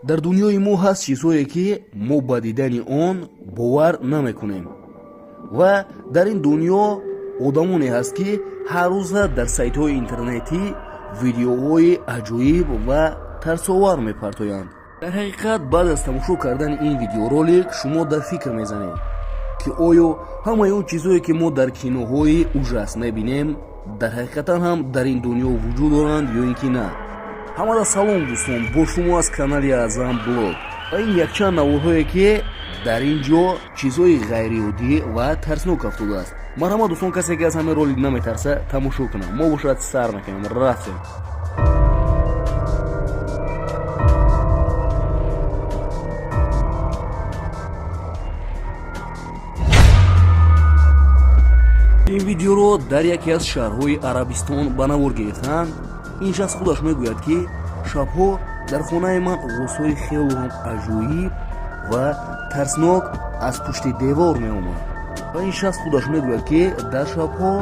Дар дунёи мо ҳаст чизҳое, ки мо ба дидани он бовар намекунем, ва дар ин дунё одамоне ҳаст, ки ҳар рӯза дар сайтҳои интернетӣ видеоҳои аҷоиб ва тарсовар мепартоянд. Дар ҳақиқат, баъд аз тамошо кардани ин видеоролик шумо дар фикр мезанед, ки оё ҳамаи он чизҳое, ки мо дар киноҳои ужас мебинем, дар ҳақиқатан ҳам дар ин дунё вуҷуд доранд ё ин ки на. Ҳамада салом, дӯстон, бо шумо аз канали Аъзам Блог ва ин якчанд наворҳое, ки дар ин ҷо чизҳои ғайриоддӣ ва тарснок афтодааст. Марҳамат, дӯстон, касе ки аз ҳамин ролик наметарса, тамошо кунам. Мо бошад сар мекунем, рафтем. Ин видеоро дар яке аз шаҳрҳои Арабистон ба навор гирифтаанд. Ин шахс худаш мегӯяд, ки шабҳо дар хонаи ман овозҳои хело ҳам аҷоиб ва тарснок аз пушти девор меомад. Ва ин шахс худаш мегӯяд, ки дар шабҳо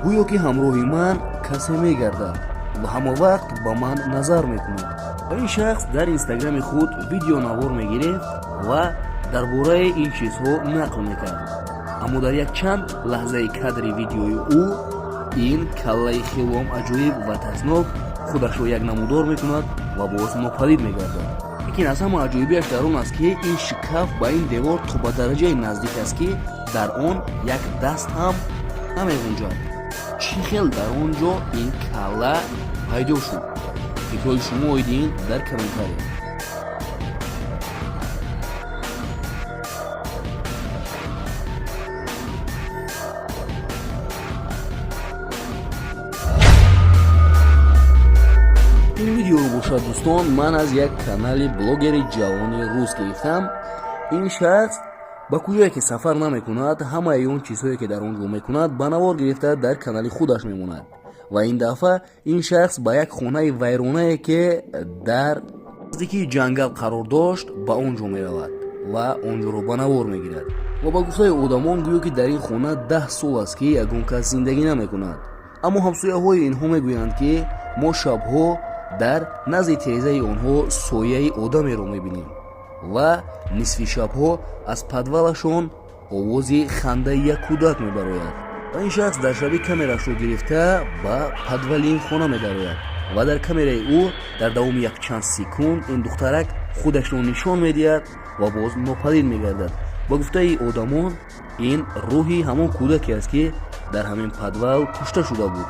гӯё ки ҳамроҳи ман касе мегардад ва ҳама вақт ба ман назар мекунад. Ва ин шахс дар инстаграми худ видеонавор мегирифт ва дар бораи ин чизҳо нақл мекард, аммо дар якчанд лаҳзаи кадри видеои ӯ ин каллаи хелоам аҷоиб ва тарснок худашро як намудор мекунад ва боз нопадид мегардад. Лекин аз ҳама аҷоибиаш дар он аст, ки ин шикаф ба ин девор то ба дараҷае наздик аст, ки дар он як даст ҳам намеғунҷад. Чӣ хел дар он ҷо ин калла пайдо шуд? Фикрҳои шумо оиди ин дар комментария. Ин видеоро бошад, дӯстон, ман аз як канали блогери ҷавони рус гирифтам. Ин шахс ба куҷое ки сафар намекунад, ҳамаи он чизҳое, ки дар он ҷо мекунад, ба навор гирифта дар канали худаш мемонад. Ва ин дафъа ин шахс ба як хонаи вайронае, ки дар наздикии ҷангал қарор дошт, ба он ҷо меравад ва он ҷоро ба навор мегирад. Ва ба гуфтаи одамон, гӯё ки дар ин хона 10 сол аст, ки ягон кас зиндагӣ намекунад. Аммо ҳамсояҳои инҳо мегӯянд, ки мо шабҳо дар назди тирезаи онҳо сояи одамеро мебинем ва нисфи шабҳо аз подвалашон овози хандаи як кӯдак мебарояд. Ва ин шахс дар шабӣ камерашро гирифта ба подвали ин хона медарояд ва дар камераи ӯ дар давоми якчанд секунд ин духтарак худашро нишон медиҳад ва боз нопадид мегардад. Ба гуфтаи одамон, ин рӯҳи ҳамон кӯдаке аст, ки дар ҳамин подвал кушта шуда буд.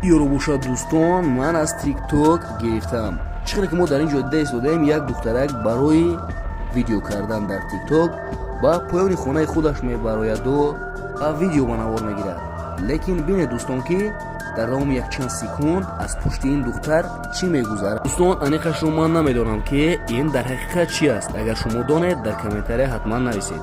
Видеоро бошад, дӯстон, ман аз ТикТок гирифтам. Чӣ хеле ки мо дар ин ҷо дида истодаем, як духтарак барои видео кардан дар ТикТок ба поёни хонаи худаш мебарояду ва видео ба навор мегирад. Лекин бинед, дӯстон, ки дар давоми якчанд секунд аз пушти ин духтар чӣ мегузарад. Дӯстон, аниқашро ман намедонам, ки ин дар ҳақиқат чӣ аст. Агар шумо донед, дар комментария ҳатман нависед.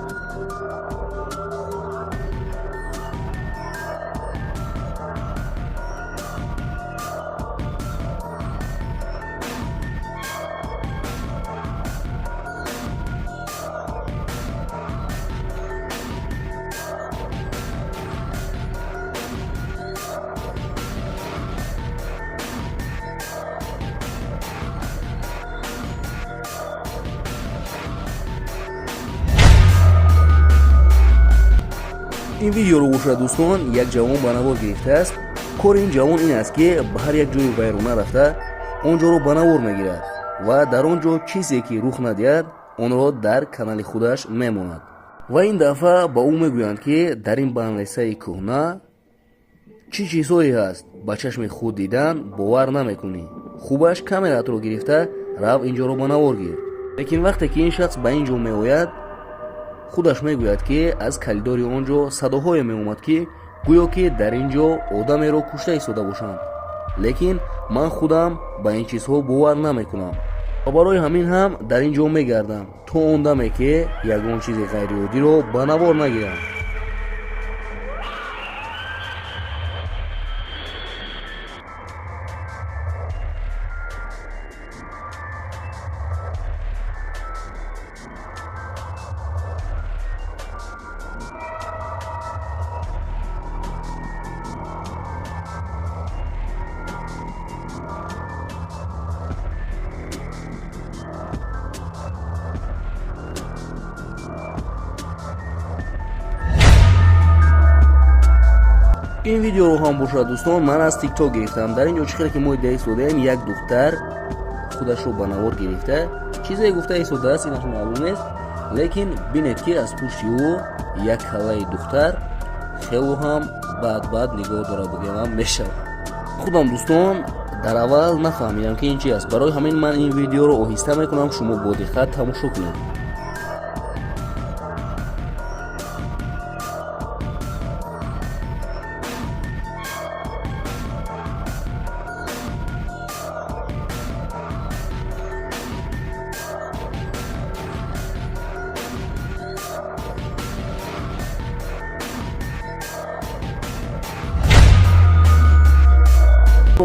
Ин видеоро бошад, дӯстон, як ҷавон ба навор гирифтааст. Кори ин ҷавон ин аст, ки ба ҳар як ҷои вайрона рафта, он ҷоро ба навор мегирад ва дар он ҷо чизе ки рух надиҳад, онро дар канали худаш мемонад. Ва ин дафъа ба ӯ мегӯянд, ки дар ин больницаи кӯҳна чӣ чизҳое ҳаст, ба чашми худ дидан бовар намекунӣ. Хубаш камераатро гирифта рав, ин ҷоро ба навор гир. Лекин вақте ки ин шахс ба ин ҷо меояд, худаш мегӯяд, ки аз калидори он ҷо садоҳое меомад, ки гӯё ки дар ин ҷо одамеро кушта истода бошанд. Лекин ман худам ба ин чизҳо бовар намекунам ва барои ҳамин ҳам дар ин ҷо мегардам, то он даме ки ягон чизи ғайриоддиро ба навор нагирам. Ин видеоро ҳам бошад, дӯстон, ман аз ТикТок гирифтам. Дар ин ҷо чӣ хеле ки мо дида истодаем, як духтар худашро ба навор гирифта, чизе гуфта истодааст, инаш маълум нест, лекин бинед, ки аз пушти ӯ як каллаи духтар хело ҳам бад-бад нигоҳ дора, бигӯям мешавад. Худам, дӯстон, дар аввал нафаҳмидам, ки ин чи аст. Барои ҳамин ман ин видеоро оҳиста мекунам, шумо бо диққат тамошо кунед.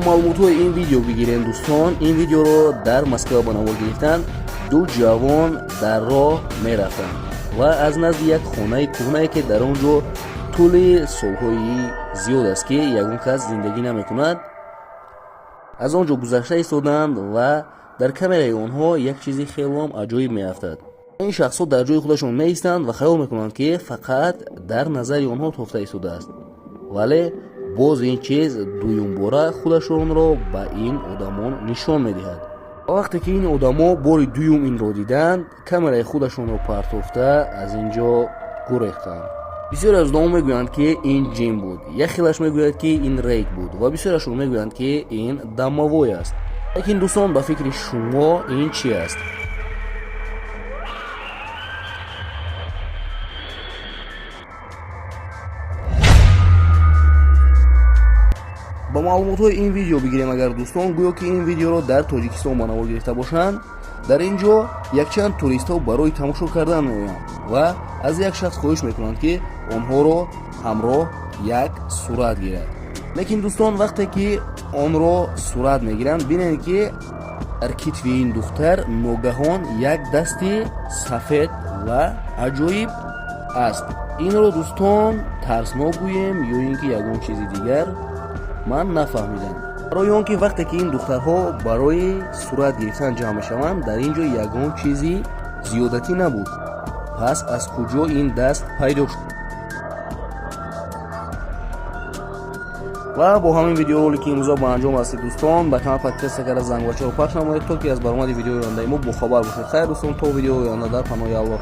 Маълумотҳои ин видео бигирем, дӯстон. Ин видеоро дар Москва ба навор гирифтанд. Ду ҷавон дар роҳ мерафтанд ва аз назди як хонаи кӯҳнае, ки дар он ҷо тӯли солҳои зиёд аст, ки ягон кас зиндагӣ намекунад, аз он ҷо гузашта истоданд ва дар камераи онҳо як чизи хелоам аҷоиб меафтад. Ин шахсҳо дар ҷои худашон меистанд ва хаёл мекунанд, ки фақат дар назари онҳо тофта истодааст, вале боз ин чиз дуюмбора худашонро ба ин одамон нишон медиҳад. Ва вақте ки ин одамо бори дуюм инро диданд, камераи худашонро партофта, аз ин ҷо гурехтанд. Бисёре аз одамо мегӯянд, ки ин ҷин буд, як хелаш мегӯяд, ки ин рейк буд, ва бисёрашон мегӯянд, ки ин домовой аст. Лекин, дӯстон, ба фикри шумо ин чӣ аст? Ба маълумотҳои ин видео бигирем агар, дӯстон, гӯё ки ин видеоро дар Тоҷикистон ба навор гирифта бошанд. Дар ин ҷо якчанд туристҳо барои тамошо кардан меоянд ва аз як шахс хоҳиш мекунанд, ки онҳоро ҳамроҳ як сурат гирад. Лекин, дӯстон, вақте ки онро сурат мегиранд, бинед, ки дар китфи ин духтар ногаҳон як дасти сафед ва аҷоиб аст. Инро, дӯстон, тарснок гӯем ё ин ки ягон чизи дигар, ман нафаҳмидам. Барои он ки вақте ки ин духтарҳо барои сурат гирифтан ҷамъ мешаванд, дар ин ҷо ягон чизи зиёдатӣ набуд. Пас аз куҷо ин даст пайдо шуд? Ва бо ҳамин видеоролики имрӯза ба анҷом расид. Дӯстон, ба канал подписка карда, зангбачаро пахш намоед, то ки аз баромади видеои ояндаи мо бохабар бошед. Хайр, дӯстон, то видеои оянда, дар паноҳи Аллоҳ.